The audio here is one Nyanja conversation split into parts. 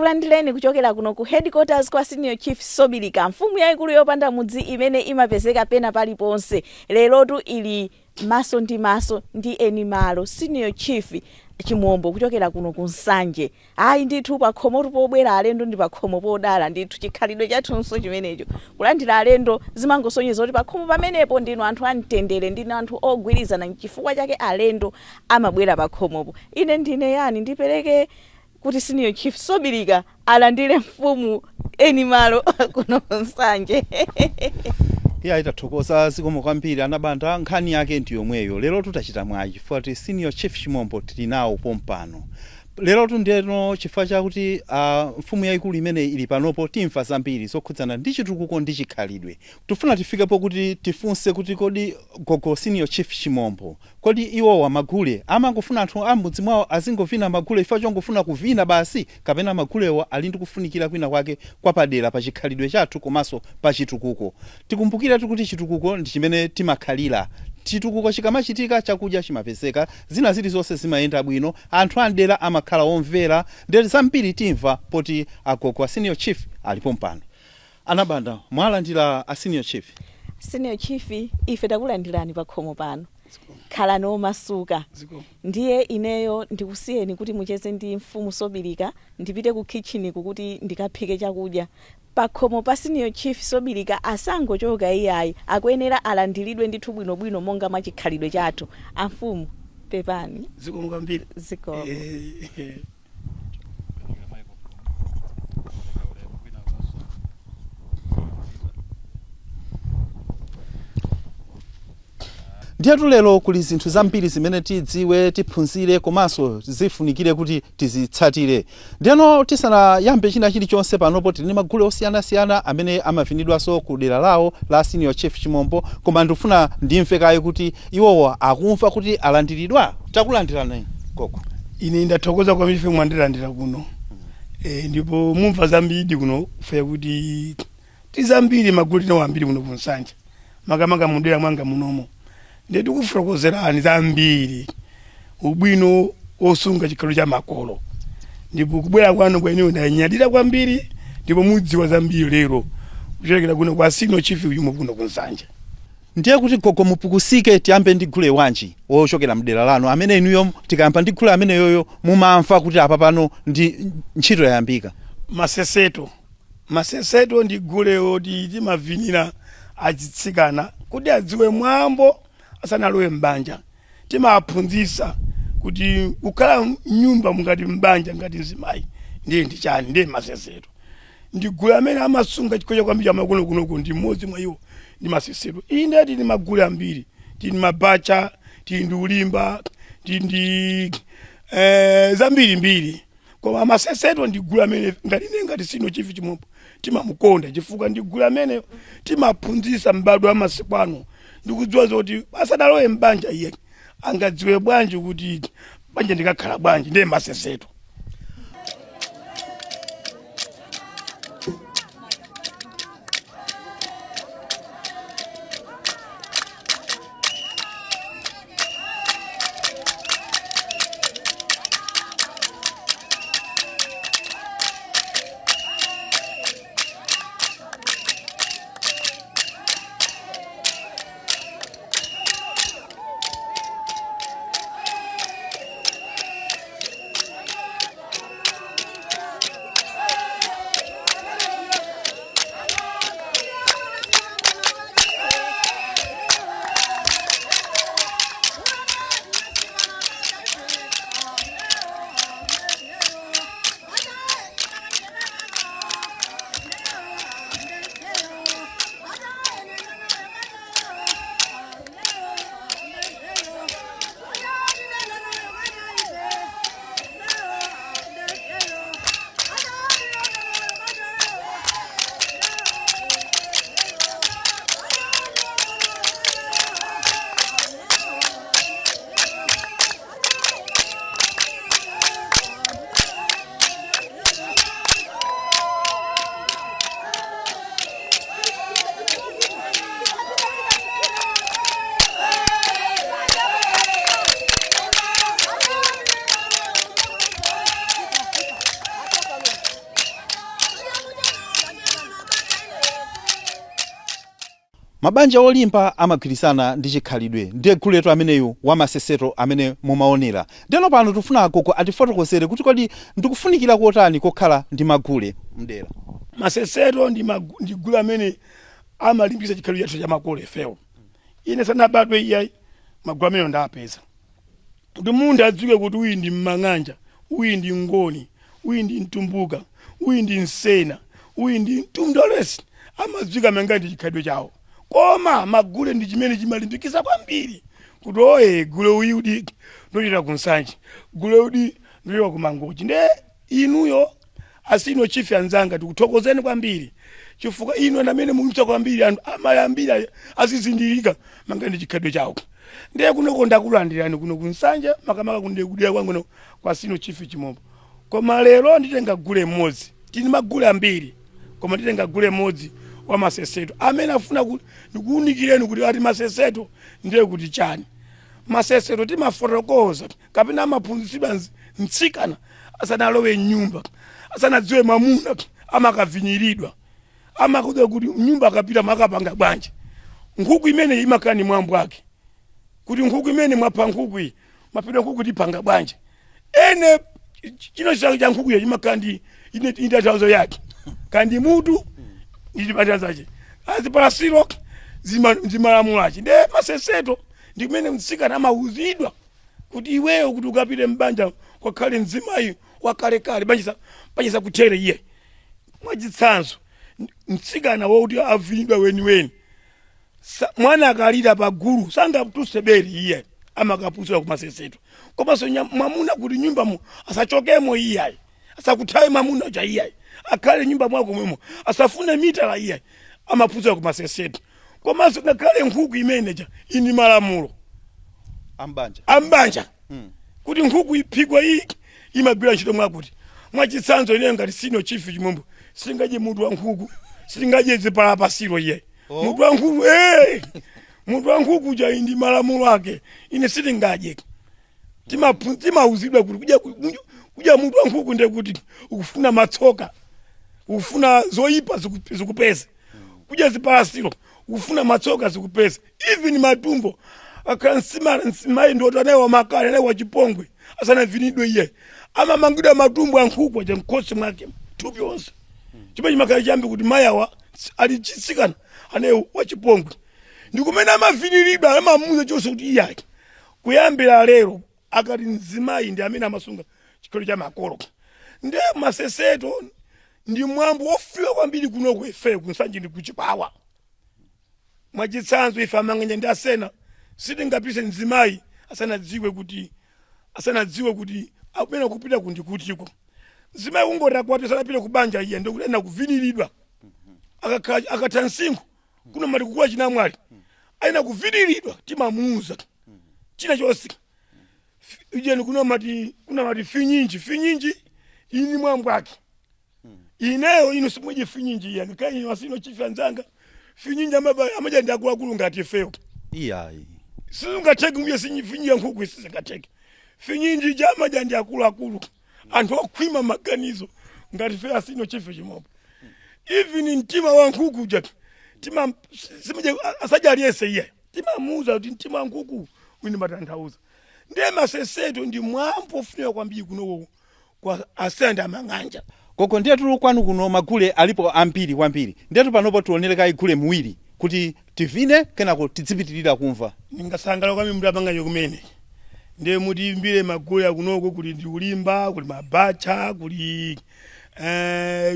Tikulandireni kuchokera kuno ku headquarters kwa Senior Chief Sobilika, mfumu yayikulu yopanda mudzi imene imapezeka pena paliponse. Lerotu ili maso ndi maso ndi eni malo, Senior Chief Chimombo, kuchokera kuno ku Nsanje. Ayi ndithu, pakhomotu pobwera alendo ndi pakhomo podala ndithu. Chikhalidwe chathunso chimenecho, kulandira alendo zimangosonyeza kuti pakhomo pamenepo ndinu anthu amtendere, ndinu anthu ogwirizana. Chifukwa chake alendo amabwera pakhomopo. Ine ndine yani, ndipereke kuti Senior Chief Sobilika alandire mfumu eni malo kuno Nsanje. Iya, tathokoza, zikomo kwambiri anabanda. Nkhani yake ndi yomweyo. Lero tutachita mwayi chifukwa ti Senior Chief Chimombo tili nawo pompano lerotu. Ndeno chifukwa chakuti mfumu yayikulu imene ili panopo, timva zambiri zokhudzana ndi chitukuko ndi chikhalidwe. Tifuna tifikepo kuti tifunse kuti kodi gogo Senior Chief Chimombo, kodi iwowa magule amangofuna anthu amudzi mwawo azingovina magule chifukwa chongofuna kuvina basi, kapena magulewa ali ndi kufunikira kwina kwake kwapadera pa chikhalidwe chathu komanso pa chitukuko? Tikumbukire kuti chitukuko ndi chimene timakhalira. Chitukuko chikamachitika, chakudya chimapezeka, zina zilizonse zimayenda bwino, anthu amdera amakhala omvera. Ndiye zambiri timva poti agogo a Senior Chief alipo mpano. Anabanda, mwalandira a Senior Chief. Senior Chief, ife takulandirani pakhomo pano, khalani omasuka. Ndiye ineyo ndikusiyeni kuti mucheze ndi mfumu Sobilika, ndipite ku kitchen kuti ndikaphike chakudya. Pakhomo pa Senior Chief Sobilika asangochoka iyayi, akuyenera alandiridwe ndithu bwinobwino monga mwa chikhalidwe chathu. Amfumu, pepani. Zikomo kwambiri. Zikomo. Ndiyetu lero kuli zinthu zambiri zimene tidziwe, tiphunzire komanso zifunikire kuti tizitsatire. Ndiyeno tisanayambe china chilichonse, panopo tili ndi magule osiyanasiyana amene amavinidwanso ku dera lawo la Senior Chief Chimombo, koma ndifuna ndimve kaye kuti iwowo akumva kuti alandiridwa. Takulandirani gogo. Ine ndathokoza kwambiri ife mwandilandira kuno. Ndipo mumva zambiri kuno kufa kuti ti zambiri magule tinawo ambiri kuno kuNsanje, makamaka mudera mwanga munomo. Ndiye tikufotokozerani zambiri ubwino wosunga chikhalidwe cha makolo, ndipo kubwera kwanu kwa ineyo ndanyadira kwambiri, ndipo mudziwa zambiri lero kuchokera kuno kwa Senior Chief Chimombo kuno kuNsanje. Ndiye kuti gogo mupukusike, tiyambe ndi gule wanji wochokera mdera lanu amene inuyo tikayamba ndi gule ameneyoyo mumamva kuti apa pano ndi ntchito yayambika? Maseseto. Maseseto ndi gule oti timavinira achitsikana kuti adziwe mwambo asanalowe mbanja. Timaphunzitsa kuti kukhala mnyumba mungati mbanja ngati mzimayi ndiye ndi chani. Ndiye maseseto ndi gule amene amasunga chikho kwambiri chamakono kunoko, ndi mmodzi mwa iwo ndi maseseto. Inde, tili magule ambiri, tili mabacha, tili ndi ulimba, tili ndi zambirimbiri, koma maseseto ndi gule amene ngati ine ngati Senior Chief Chimombo timamukonda, chifukwa ndi gule amene timaphunzitsa mbadwa wa masiku ano ndikudziwa zoti asanalowe mbanja iye angadziwe bwanji kuti banja ndikakhala bwanji. Ndiye maseseto. Mabanja olimba amagwirizana ndi chikhalidwe. Ndiye guletu ameneyu wamaseseto amene mumaonera. Ndeno pano tifuna agogo atifotokozere kuti kodi ndikufunikira kotani kokhala ndi magule mdera. Maseseto ndi gule amene amalimbikitsa chikhalidwe chathu cha makolo ifewo. Ine sanabadwe iyayi, magulu amene ndapeza kuti munthu adziwe kuti uyu ndi mmang'anja, uyu ndi ngoni, uyu ndi mtumbuka, uyu ndi msena, uyu ndi mtundolesi, amadziwika manga ndi chikhalidwe chawo. Koma magule ndi chimene chimalimbikitsa kwambiri kuti oye, gule uyu udi ndochita kunsanje, gule udi ndochita kumangochi. Nde inuyo a senior chief anzanga, tikuthokozeni kwambiri chifukwa inu ndi amene mulimbikitsa kwambiri anthu amayi ambiri azizindikika manga ndi chikhalidwe chawo. Ndiye kunoko ndakulandirani kuno kunsanje, makamaka kundekudira kwangu kwa senior chief Chimombo. Koma lero nditenga gule mmodzi. Tili magule ambiri, koma nditenga gule mmodzi wa maseseto amene afuna ndikuwunikireni kuti ati maseseto ndiye kuti chani. Maseseto timafotokoza kapena amaphunzitsidwa mtsikana asanalowe mnyumba, asanadziwe mwamuna, amakavinyiridwa, amakudziwa kuti mnyumba akapita makapanga bwanji. Nkhuku imene imakhala ni mwambo ake, kuti nkhuku imene mwapha, nkhuku iyi mapita, nkhuku tipanga bwanji, ene chino chake cha nkhuku iyo chimakhala ndi indatanzo yake kandi mutu ndi chimatanzache azipalasiro zimalamulachi. Nde maseseto ndi kumene mtsikana amauzidwa kuti iweyo kuti ukapite mbanja kwakhale mzimayi wakalekale, banja sakuthere iye. Mwachitsanzo, mtsikana wokuti avinidwa weniweni, mwana akalira pagulu sangatuse beri iye, amakapusira kumaseseto. Komanso mwamuna kuti nyumbamo asachokemo iyayi, asakuthawe mwamuna uja iyayi, akhale nyumba mwako mwemo, asafune mitala iyayi, amaphunzira kumaseseto. Komanso ngakhale nkhuku imeneja ini malamulo ambanja ambanja kuti nkhuku iphikwa iyi imagwira ntchito mwakuti. Mwachitsanzo, ineyo ngati senior chief Chimombo singadye mutu wa nkhuku, singadye zipalapasiro iye. Oh. Mutu wa nkhuku, mutu wa nkhuku uja ndi malamulo ake, ine sitingadye. Timauzidwa kuti kudya mutu wa nkhuku ndiye kuti ukufuna matsoka, ukufuna zoyipa zikupeze. Kudya zipalasiro ukufuna matsoka zikupeze. Even matumbo akhala nsimayi ndoti anayi wamakale, anayi wachipongwe, asanavinidwe iye, amamangidwa matumbo a nkhuku aja mkhosi mwake, thupi onse, chimene chimakhala chiyambi kuti mayi awa ali chitsikana anayi wachipongwe. Ndi kumene amaviniridwa, amamuuza chonse kuti iyayi, kuyambira lero akati mzimayi ndi amene amasunga chikhalidwe cha makolo. Nde maseseto ndi mwambo wofunika kwambiri kuno ife kunsanje ndi kuchikwawa. Mwachitsanzo, ife amang'anja ndi asena sitingapise mzimayi asanadziwe kuti akupena kupita kundikutiko. Mzimayi kungoti akwati asanapite kubanja iye ndikuti ena kuviniridwa, akakhala akatha msinkhu kuno mati kukula chinamwali, ayina kuviniridwa, timamuuza china chonse. Ijeni kuno mati finyinji, finyinji ini mwambo ake. Ineyo inu simudye finyinji iya, ngakhale inu a senior chief anzanga, finyinji amadya ndi akuluakulu ngati ifeyo. Iyayi. Sizingatheke kudya finyinji ya nkhuku, sizingatheke. Finyinji ija amadya ndi akuluakulu, anthu okhwima maganizo ngati fe a senior chief Chimombo. Even mtima wa nkhuku uja tima simudya, asadya aliyense iye, timamuuza kuti mtima wa nkhuku wini matanthauza. Ndiye maseseto ndi mwambo ofunika kwambiri kunoko kwa asena ndi amang'anja. Gogo, ndiyetu kwanu kuno magule alipo ambiri kwambiri. Ndiyetu panopo tionere kayi gule muwiri kuti tivine, kenako tidzipitirira kumva. Ningasangala kwambiri munthu amang'anja kumene. Ndiye mutiimbire magule akunoko. Kuli ndi ulimba, kuli mabacha, kuli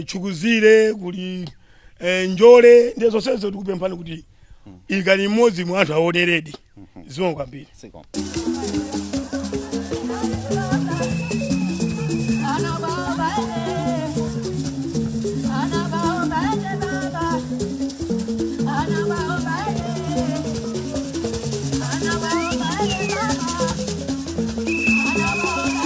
chukuzire, kuli njole. Ndiye zonsezo tikupemphani kuti ikani imodzi mwa anthu aoneredi. Zikomo kwambiri. Zikomo. Ana baba, ana baba, baba, ana baba, ana baba, baba, ana baba.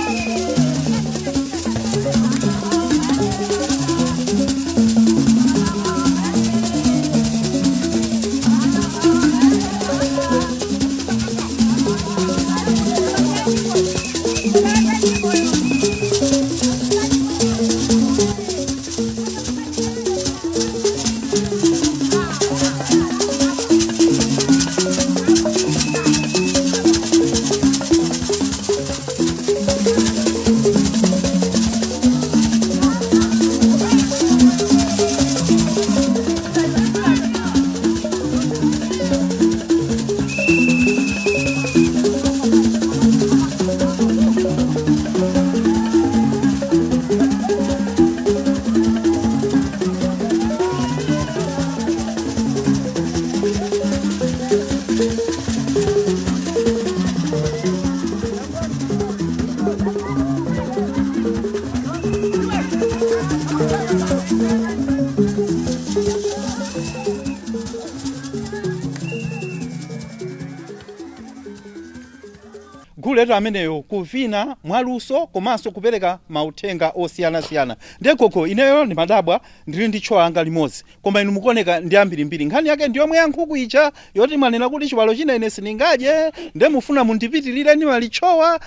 Guletu ameneyo kuvina mwaluso komanso kupereka mauthenga osiyanasiyana. Ndiye gogo, ineyo ndimadabwa, ndili ndi tchowa langa limodzi, koma inu mukuoneka ndi ambirimbiri. Nkhani yake ndiyomwe ya nkhuku ija yoti mwanena kuti chiwalo china ine sindingadye, nde mufuna mundipitirire ndi malitchowa.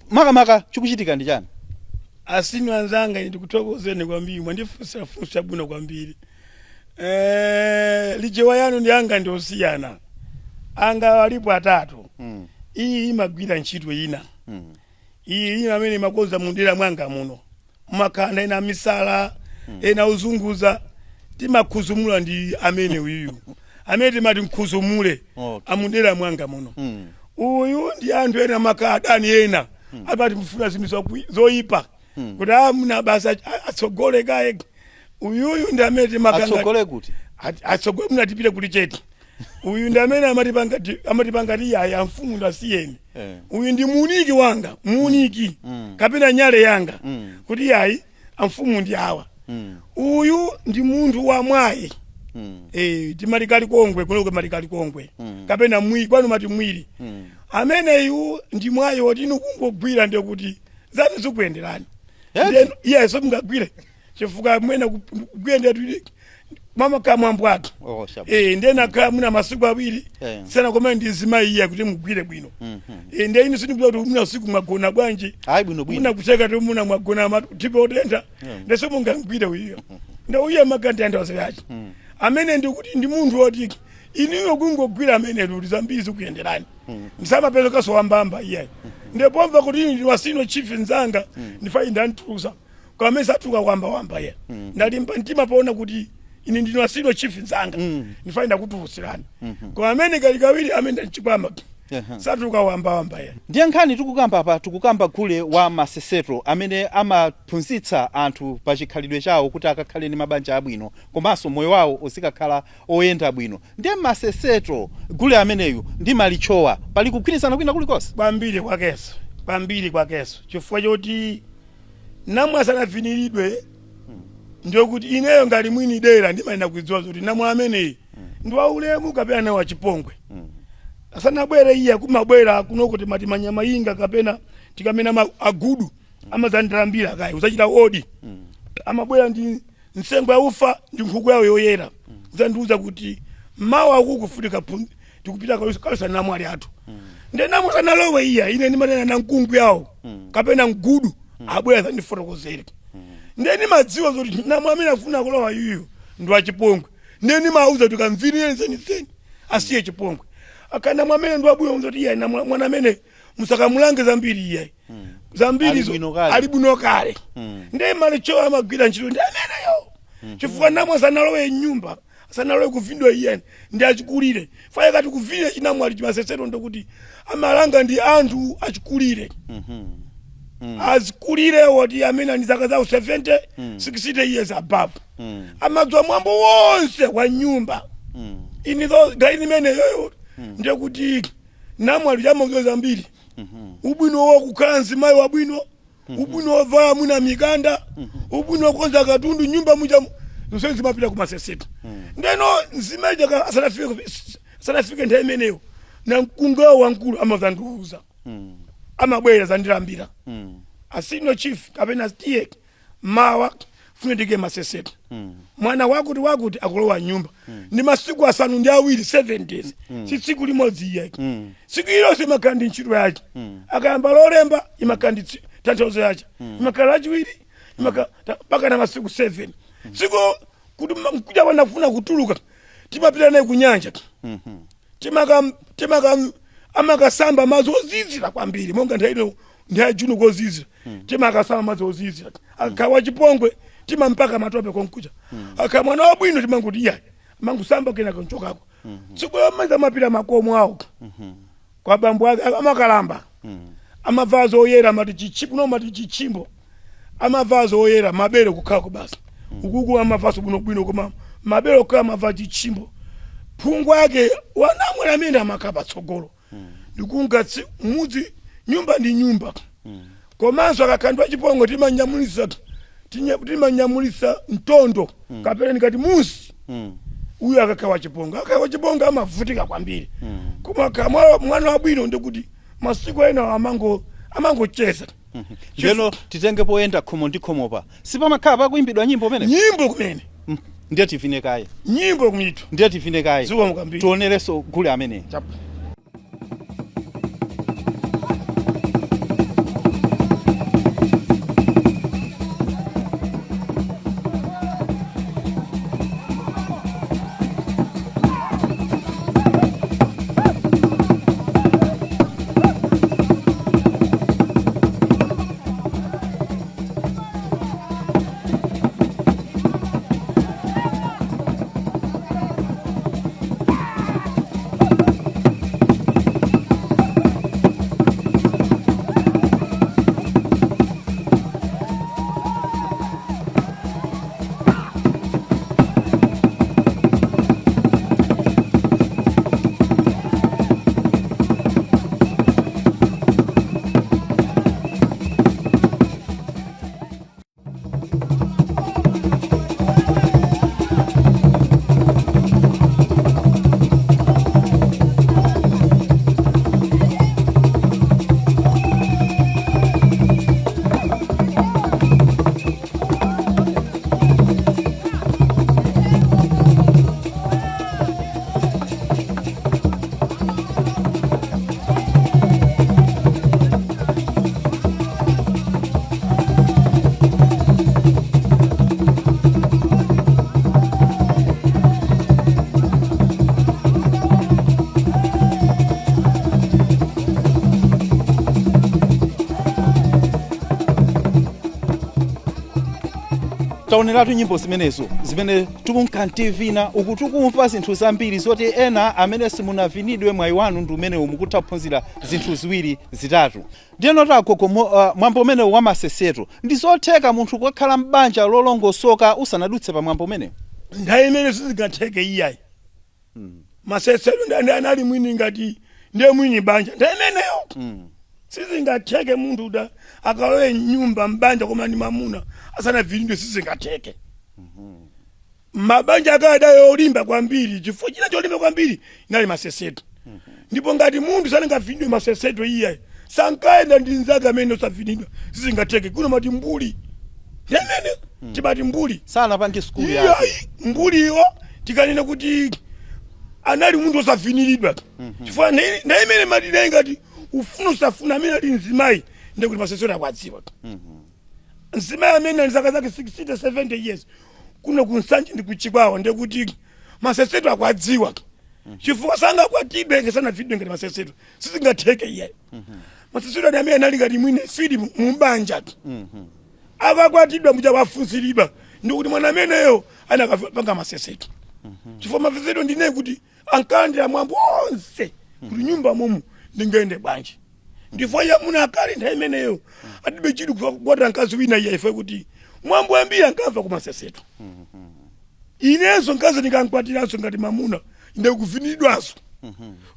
Makamaka chikuchitika ndi chani? Asinu anzanga, ine ndikuthokozeni kwambiri, mwandifunsa funsa bwino kwambiri. Lichewa yanu ndi anga ndi osiyana. Anga alipo atatu. Iyi imagwira ntchito ina. Iyi ina amene imakonza mundera mwanga muno, mumakhala ena amisala, ena uzunguza. Timakhuzumula ndi amene uyu amene timati mkhuzumule. Amundera mwanga muno. Uyu ndi anthu ena makhala adani ena amati mfuna zinthu zoyipa kuti amuna basa atsogole kaye. Uyuyu ndi amene timakanga. Atsogole kuti? Atsogole muna tipite kuti chete. Uyu ndi amene amatipanga ti yaya mfumu ndasiyeni. Uyu ndi muuniki wanga, muuniki kapena nyale yanga kuti yayi, amfumu ndi awa. Uyu ndi munthu wa mwayi. Timati kalikongwe kuno, kumati kalikongwe kapena mwiri, kwanu mati mwiri. Ameneyu ndi mwayi woti inu kungogwira ndiye kuti zanu zikuyenderani. Ndiye iye so mungagwire chifukwa mwena kuyenda tuti mama kamwambo ake. Oh, shabu. Ndiye nakhala muna masiku awiri sana komene ndi zimayi iye kuti mugwire bwino. Ndiye inu sindikudziwa kuti muna usiku mwagona bwanji. Ayi, bwino bwino. Muna kucheka ti muna mwagona matipo otentha. Ndeso mungangwire uyiyo. Nde uyiyo maganti anthu yache amene ndikuti ndi munthu woti inuyo kungogwira amene kuti zambiri zikuyenderani. Ndisamapeza kaso wambamba iyayi. Ndepomva kuti inu ndi wa senior chief nzanga, ndifai ndantulusa kwamene satuluka wamba wamba iye. Ndalimba mtima poona kuti ine ndine wa senior chief nzanga, ndifai ndakutulutsirani. Koma amene kali kawiri amene ndanchikwama satuluka wamba wamba iye. Ndiye nkhani tikukamba apa, tikukamba gule wa maseseto amene amaphunzitsa anthu pa chikhalidwe chawo kuti akakhale ndi mabanja abwino komanso moyo wawo uzikakhala oyenda bwino. Ndiye maseseto, gule ameneyu ndi malichowa, pali kugwirizana kwina kulikonse? Kwambiri kwakeso, kwambiri kwakeso, chifukwa choti namwe asanaviniridwe ndiyo kuti ineyo ngati mwini dera ndimayenda kudziwa zoti namwe ameneyi ndi waulemu kapena naye wachipongwe. Asanabwere iye kumabwera kuno kuti mati manyama inga kapena tikamena agudu amazandilambira kayi usachita odi. Amabwera ndi nsengo ya ufa ndi nkhuku yawo yoyera, zandiuza kuti mawa akukufunika tikupita kalusa namwali athu. Nde namwe sanalowe iya, ine ndimatena na mkungu yawo kapena mgudu abwera zandifotokozere. Nde ndimadziwa zoti namwe amene afuna kulowa yuyu ndi wachipongwe. Nde ndimauza kuti kamvinire zenizeni asiye chipongwe. Akana mwamene ndi wabwino zoti iye na mwana amene musakamulange zambiri iye zambiri. Ali bwino kale. Ali bwino kale. Ndiye malicho amagwira ntchito ndi ameneyo chifukwa namwe asanalowe nyumba, asanalowe kuvindwa iyeni ndi achikulire. Faye kati kuvina chinamwali chimasesero ndikuti amalanga ndi anthu achikulire, azikulire woti amene ali zaka zawo 70, 60 years above, amadziwa mwambo wonse wa nyumba. Ini gaini imene yoyo ndiye kuti namwali chamadziwa zambiri, ubwino wokukhala mzimayi wabwino, ubwino wovala mwina mikanda, ubwino wokonza katundu nyumba muja, zonse zimapita kumaseseto. Ndeno mzimayi jaka asanafike nthawi imeneyo na mkungawo wamkulu amazandiuza, amabwera zandilambira, a senior chief kapena tiye mawa fune tike maseseto, mwana wakuti wakuti akulowa nyumba. Ndi masiku 7, 7 days, si tsiku limodzi iyayi. Tsiku ilonse imakhala ndi ntchito yake. Akayamba Lolemba imakhala ndi tanthauzo yache, imakhala Lachiwiri, imakhala mpaka na masiku 7. Tsiku kuti kuja panafuna kutuluka, timapita naye kunyanja, timaka amakasamba madzi ozizira kwambiri, monga nthawi ino nthawi juno kozizira, timakasamba madzi ozizira. Akakhala wachipongwe timampaka matope konkuja. Akakhala mwana wabwino timanguti iyayi, amangusamba kena kanchokako. Tsiku lomaliza amapita makomo awo kwa bambo ake, amakalamba, amavala zoyera, amati chichimbo no, amati chichimbo, amavala zoyera, mabere kukhalako basi. Ukuku amavaso bwinobwino koma mabere kukhala, amavala chichimbo. Phungu ake wanamwera amene amakhala patsogolo ndikunga mudzi nyumba ndi nyumba. Komanso akakhandwa chipongwe timanyamulisa mtondo kapena ndikati musi. Uyu akakhala wachipongwe, akakhala wachipongwe amavutika kwambiri, koma akakhala mwana wabwino ndikuti Masiku ena amangocheza. Ndeno titenge poyenda khomo ndi khomopa, sipamakhala pakuimbidwa nyimbo pamene? Nyimbo kumene. Ndiye tivine kaye. Nyimbo kumitu. Ndiye tivine kaye. Zikomo kwambiri. Tionerenso gule amene. Chapu. Taoneratu nyimbo zimenezo zimene tikunkantivina uku, tikumva zinthu zambiri zoti ena amene simunavinidwe, mwayi wanu ndi umenewu, mukutha kuphunzira zinthu ziwiri zitatu. Ndiyeno tagogo, mwambo umenewu wa maseseto, ndi zotheka munthu kukhala m'banja lolongosoka usanadutse pa mwambo umenewu? Nthawi imene sizingatheke iyayi. Maseseto ndi anali mwini ngati ndiye mwini banja nthawi imeneyo. Sizingatheke munthu kuti akalowe nyumba mbanja koma ndi mamuna asanavinidwe, sizingatheke. Mabanja akadayo olimba kwambiri, chifukwa china cholimba kwambiri inali maseseto. Ndipo ngati munthu sanangavinidwe maseseto iyayi, sankayenda ndi nzake amene osavinidwa, sizingatheke. Kuno mati mbuli, ndemene timati mbuli. Sanapange sukulu yake. Iyayi, mbuliyo tikanena kuti anali munthu osaviniridwa, chifukwa nthawi imene matinayi ngati ufuna usafuna amene ali mzimayi, ndekuti maseseto akwadziwa. Mzimayi amene ali zaka zake 60 70 years kuno kuNsanje ndi kuChikwawa, ndekuti maseseto akwadziwa, chifukwa sangakwatidwe sanavinidwe ngati maseseto, sizingatheke iyayi. Maseseto ali amene anali ngati mwine fidi mubanja, akakwatidwa muja wafunsiridwa ndikuti mwana ameneyo anakapanga maseseto, chifukwa maseseto ndine kuti ankalandira mwambo onse kuti nyumba momu ndingende bwanji. Ndifo yamuna akale nthawi imeneyo adibe chidu kukwatira mkazi wina iye, ife kuti mwambo ambiri ankamva ku maseseto. Inenso mkazi ndikankwatiranso ngati mamuna, ndikuvinidwanso.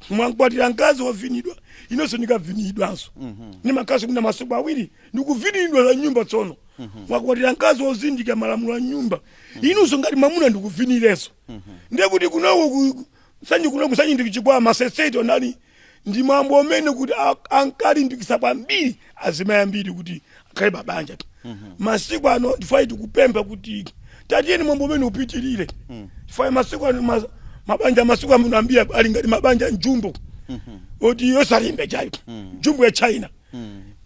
Mwankwatira mkazi wovinidwa, inenso ndikavinidwanso ndi makazi kuna masiku awiri ndikuvinidwa za nyumba. Tsono mwakwatira mkazi wozindika malamulo a nyumba, inunso ngati mamuna ndikuvinirenso. Ndiye kuti kunoko Nsanje, kuno kuNsanje ndikuChikwawa, maseseto nali ndi mwambo umene kuti ankalimbikitsa kwambiri azimayi ambiri kuti akhale mabanja. Masiku ano ndifai tikupempha kuti tatiyeni mwambo umene upitirire, chifukwa masiku ano mabanja masiku ano ambiri ali ngati mabanja njumbo oti yosalimbe chayo, njumbo ya China.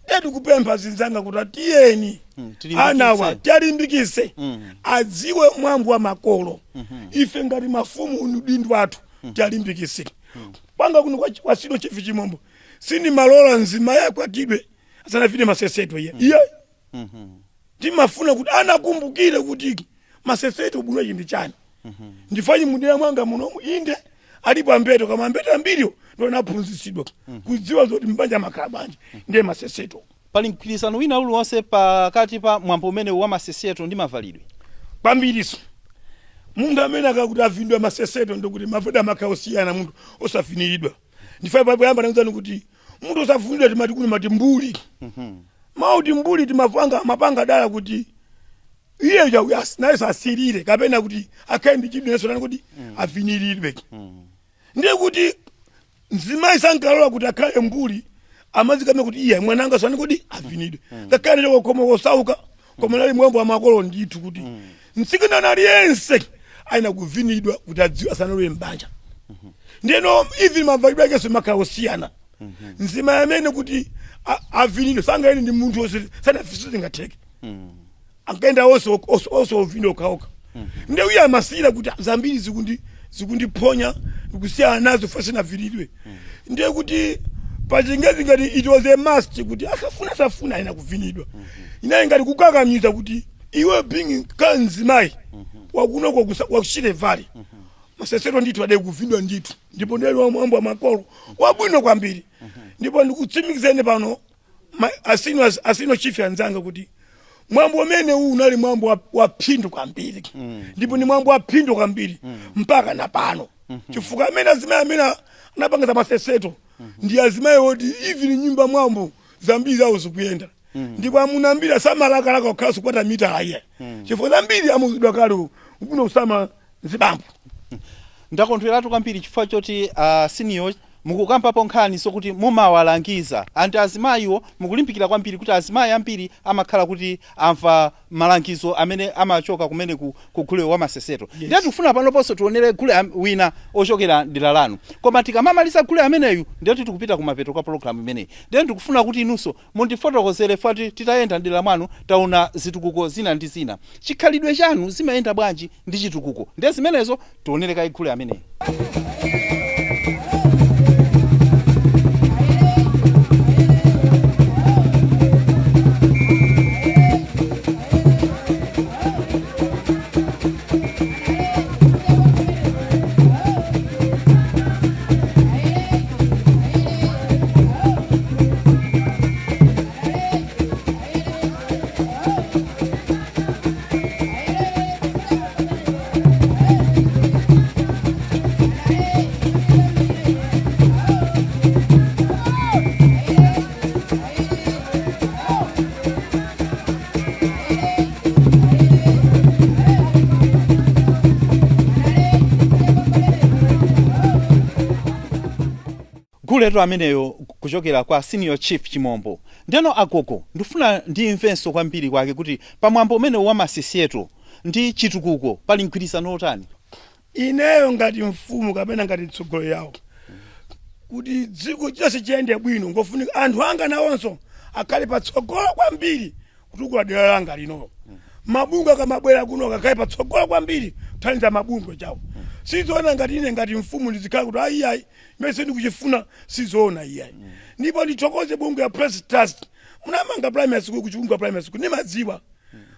Ndiye tikupempha zinzanga kuti atiyeni Tilimbikitse. Anawa tiyalimbikise adziwe mwambo wa makolo. Ife ngati mafumu udindo wathu tiyalimbikise. Kwanga kuno kwa Senior Chief Chimombo sindimalola mzimayi akwatidwe asanavine maseseto iye iye. Timafuna kuti anakumbukire kuti maseseto bwino chinthu chani. Ndifanyi mudera mwanga munomu, inde alipo ambeto, koma ambeto ambiriwo ndo anaphunzitsidwa kudziwa zoti mbanja makhala bwanji, ndiye maseseto. Pali mgwirizano wina uliwonse pakati pa mwambo umenewu wa maseseto ndi mavalidwe? Kwambiriso. Munthu amene akakuti avindwa maseseto, ndikuti mavalidwe amakhala osiyana munthu osafiniridwa. Ndifa poyamba ndikuwuzani kuti munthu osafunidwa timati kuno mati mbuli. Mauti mbuli timapanga mapanga dala kuti iye naye sasirire kapena kuti akhale ndi chidwi naso tani kuti aviniridwe. Ndiye kuti mzimayi sankalola kuti akhale mbuli. Amazikame kuti iye mwananga sani kuti avinidwe, ngakhale chokoma kosauka, koma nali mwambo wa makolo ndithu kuti mtsikana aliyense ayina kuvinidwa kuti adziwe asanalowe mbanja. Ndiyeno even mavalidwe akenso makhala osiyana. Mzimayi amene kuti avinidwe sangaende ndi munthu wonse sanasizingatheke, ankaenda onse ovinidwa okhaokha. Ndiye uye amasiyira kuti zambiri zikundiphonya, ndikusiyana nazo fa sinavinidwe. Ndiye kuti pachingezi ngati it was a must kuti asafuna asafuna ayina kuvinidwa. Inayi ngati kukakamiza kuti iwe being kanzimayi wakunoko waku Shire Valley, maseseto ndithu ade kuvinidwa ndithu. Ndipo ndeli wamwambo wa makolo wabwino kwambiri. Ndipo ndikutsimikizeni pano asino chief anzanga kuti mwambo umene uwu unali mwambo wa phindu kwambiri. Ndipo ni mwambo wa phindu kwambiri mpaka na pano, chifukwa amene azimayi amene anapanga za maseseto ndi azimayi oti even nyumba mwambo zambiri zawo zikuyenda. Ndipo amuna ambiri asamalakalaka kukhala sikwata mitala iye, chifukwa zambiri amuzidwa kale ubwino kusama zibambo. Ndakondweratu kwambiri chifukwa choti senior mukukambapo nkhani zokuti mumawalangiza anti azimayiwo, mukulimbikira kwambiri kuti azimayi ambiri amakhala kuti amva malangizo amene amachoka kumene ku gule wa maseseto. Ndiye tikufuna panoponso tionere gule wina ochokera dera lanu, koma tikamamaliza gule ameneyu ndiye tikupita kumapeto kwa pologalamu imeneyi. Ndiye ndikufuna kuti inunso mundifotokozere fati titayenda mdera mwanu taona zitukuko zina ndi zina, chikhalidwe chanu zimayenda bwanji ndi chitukuko? Ndiye zimenezo tionere kayi gule ameneyi. Guletu ameneyo kuchokera kwa Senior Chief Chimombo. Ndeno agogo, ndifuna ndimvenso kwambiri kwake kuti pamwambo umene wa masesieto ndi chitukuko pali mgwirizano otani? Ineyo ngati mfumu kapena ngati mtsogoleri yawo, kuti dziko chonse chiyende bwino ngofunika anthu anga nawonso akhale patsogolo kwambiri kutukula dera langa lino. Mabungwe akamabwera kuno akakhale patsogolo kwambiri kuthandiza mabungwe chawo. Sizoona ngati ine ngati mfumu ndizikhala kuti ayi ayi, imene sindikuchifuna, sizoona iyayi. Ndipo ndithokoze bungwe ya Press Trust, munamanga primary school ku Chikunga Primary School. Nimadziwa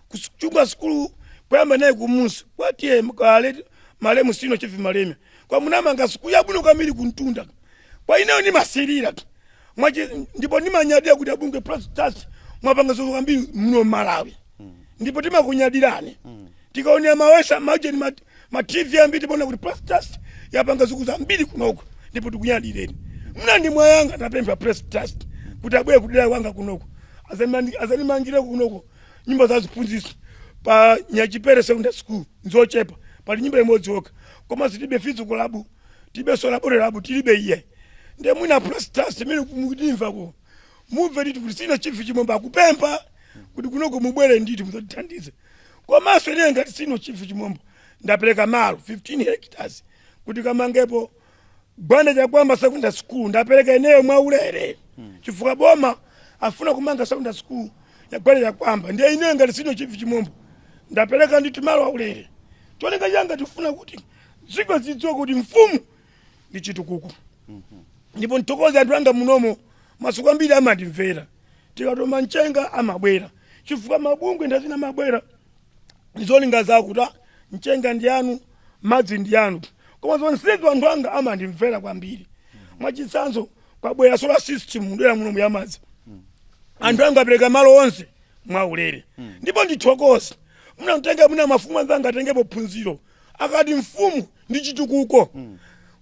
kuchunga sukulu kuyamba naye kumusi kwatiye kale malemu sino chief Maleme kwa munamanga sukulu yabwino kwambiri kuntunda kwa ineyo ndimasirira mwachi. Ndipo ndimanyadira kuti abungwe Press Trust mwapanga zinthu kwambiri muno Malawi, ndipo timakunyadirani. Tikaonera mawesa majeni ma TV ambiri timaona kuti Press Trust yapanga zinthu zambiri kunoko, ndipo tikunyadireni. Muna ndi mwayanga ndapempha Press Trust kuti abwere kudera kwanga kunoko azanimangire kunoko nyumba za ziphunzitsi pa Nyachipere Secondary School. Nzochepa, pali nyumba imodzi yokha, koma tilibe physical lab, tilibe laboratory lab, tilibe iye. Ndiye mwina Press Trust imene mukutimva mumve ndithu kuti senior chief Chimombo akupempha kuti kunoko mubwere ndithu muzatithandize. Komanso ine ngati senior chief Chimombo ndapereka malo 15 hectares kuti kamangepo Gwanda Chakwamba Secondary School. Ndapereka ineyo mwaulere chifukwa boma afuna kumanga secondary school ya Gwanda Chakwamba. Ndiye ineyo ngati senior chief Chimombo ndapereka ndithu malo aulere. Cholinga changa tifuna kuti dziko zidziwe kuti mfumu ndi chitukuko. Ndipo nthokoze anthu anga munomo, masiku ambiri amandimvera. Tikatoma mchenga amabwera, chifukwa mabungwe ndazina amabwera ndizolinga zakuti mchenga ndi anu, madzi ndi anu, koma zonsezo anthu anga amandimvera kwambiri. Mwachitsanzo, kwabwera solar system mudera muno ya madzi, anthu anga apereka malo onse mwaulere. Ndipo ndithokoze munamtenga muna mafumu anzanga atengepo phunziro akati mfumu ndi chitukuko.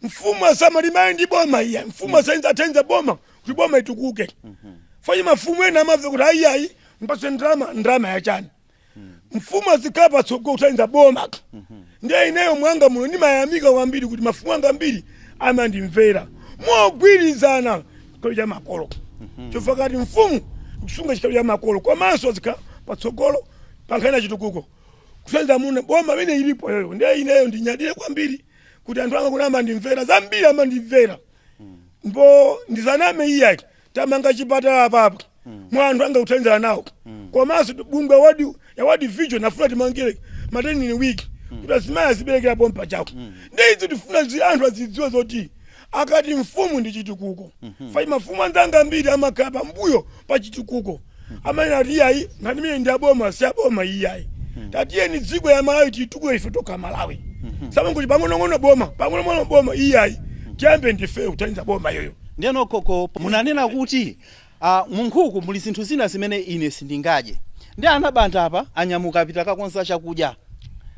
Mfumu asamalimayi ndi boma iya, mfumu asenza athenza boma kuti boma itukuke. Fanye mafumu ena amamva kuti ayi ayi, mpase ndalama, ndalama yachani? Mfumu azikhala patsogolo kuthandiza boma. Ndiye ineyo mwanga muno ndimayamika kwambiri kuti mafumu anga ambiri amandimvera mogwirizana chikolo cha makolo. Chifukwa kati mfumu kusunga chikhalidwe cha makolo, komanso zikhala patsogolo pankhani ya chitukuko, kusenza muna boma imene ilipo yoyo. Ndiye ineyo ndinyadire kwambiri kuti anthu anga kuna amandimvera zambiri, amandimvera. Mbo ndizaname iyayi, tamanga chipatala apapa mwa anthu anga kuthandizana nawo, komanso bungwe wadi ya World Vision afuna timangire maternity wing kuti azimayi aziberekera pompa chako. Ndi izi tifuna anthu azidziwe zoti akati mfumu ndi chitukuko. Fai mafumu anzanga ambiri amakhala pambuyo pa chitukuko, amene ati iyayi, nkhani imene ndi aboma, si aboma iyayi, tatiyeni dziko ya Malawi titukuke ife tokha Malawi. Samanguti pang'onong'ono boma, pang'onong'ono boma, iyayi, tiyambe ndife kuthandiza boma yoyo. Ndiyeno koko munanena kuti munkhuku muli zinthu zina zimene ine sindingadye, ndi anabanda apa anyamuka apita kakonza chakudya,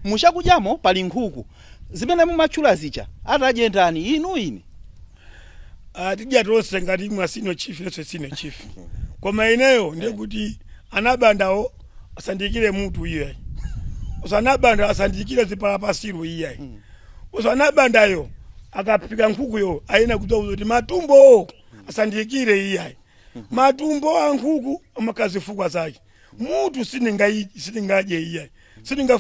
muchakudyamo pali nkhuku zimene mumatchula zija, atadye ndani, inu, ine? Tidya tonse ngati imwe senior chief, nenso senior chief, koma ineyo ndiye kuti anabandawo asandikire mutu iyayi, usanabanda asandikire zipalapasiro iyayi, usanabandayo akaphika nkhukuyo ayina kudziwa kuti matumbo asandikire iyayi. Matumbo a nkhuku amakazifukwa zake, mutu sindingadye iyayi.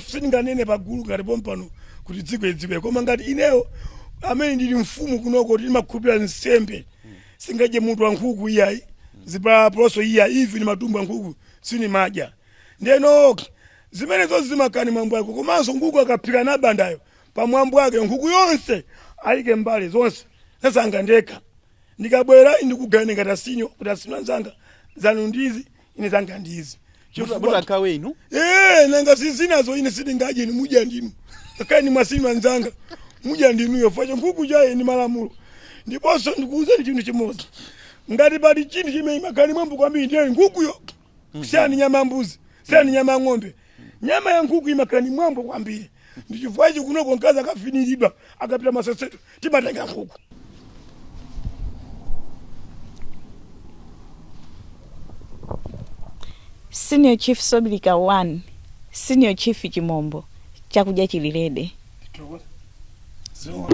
Sindinganene pagulu ngati pompano kuti dziko idziwe, koma ngati ineyo amene ndili mfumu kunoko timakhulupirira nsembe, singadye mutu wa nkhuku iyayi, zipalapaloso iyayi, even matumbo a nkhuku sinimadya. Ndeno zimene zonse zimakani mwambo wake, komanso nkhuku akaphika nabandayo pamwambo wake, nkhuku yonse ayike mbale zonse sasanga ndekha. Ndikabwera ndikugane ngati asinyo kuti asinyo anzanga, zanu ndizi, ine zanga ndizi. Mutagawe inu? Eh, nanga sizinazo ine sindingadye, inu mudya ndinu, ngakhale ni mwasinu anzanga, mudya ndinuyo facho nkhuku chaye ni malamulo. Ndiponso ndikuwuzeni chinthu chimodzi, ngati pali chinthu chimene imakhala mwambo kwambiri ndiye nkhukuyo, siyani nyama ya mbuzi, siyani nyama ya ng'ombe, nyama ya nkhuku imakhala ni mwambo kwambiri. Ndi chifukwa ichi kunoko mkazi akafiniridwa akapita maseseto timatenga nkhuku. Senior Chief Sobilika 1, Senior Chief Chimombo, chakudya chili ready. So.